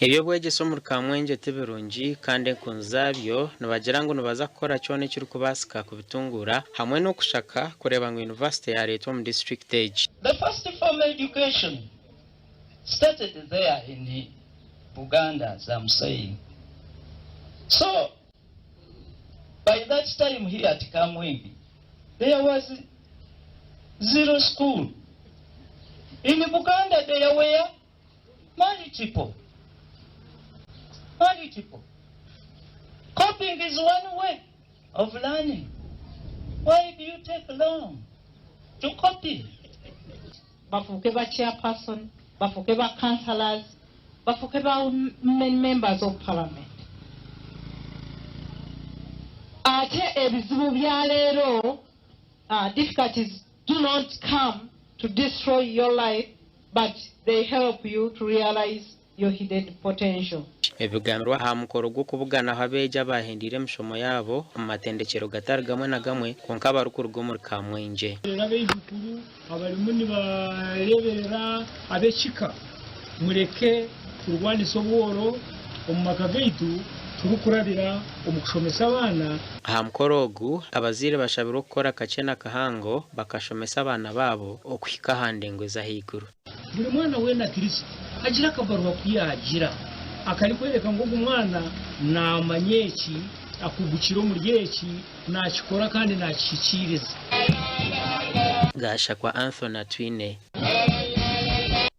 Eby'obwegyese omuri Kamwengye ti birungi kandi enkunzi zaabyo nibagira ngu nibaza kukora kyona ekirikubaasika kubitunguura hamwe n'okushaka kureeba ngu yunivasite yaareetwa omu disiturikiti egi. The first formal education started there in Buganda as I'm saying. So by that time here at Kamwenge there was zero school. In Buganda there were Multiple. Multiple. Copying is one way of learning. Why do you take long to copy? Bafuuke ba chairperson, bafuuke ba councillors, bafuuke ba women members of parliament. Ate ebizibu bya leero, difficulties do not come to destroy your life but they help you to realize your hidden potential. Ebigambirwe aha mukoro gw'okubuganaho abeegi abaahendeire emishomo yaabo omu matendekyero gatari gamwe na gamwe kwonka abarikuruga omuri Kamwengye. Reero abaijukuru abarimu nibareeberera ab'ekika, mureke turwanise obworo omu maka gaitu turikurabira omu kushomesa abaana. Aha mukoro ogu, abazaire bashabirwe kukora kakye na kahango bakashomesa abaana baabo okuhika aha ndengo ez'ahaiguru. Buri mwana weena at least agire akabaruha ku yaagira akarikworeka ngu ogu mwana naamanya eki, akugukire omuri eki, naakikora kandi naakihikiiriza. Gashakwa Anthony Atwine.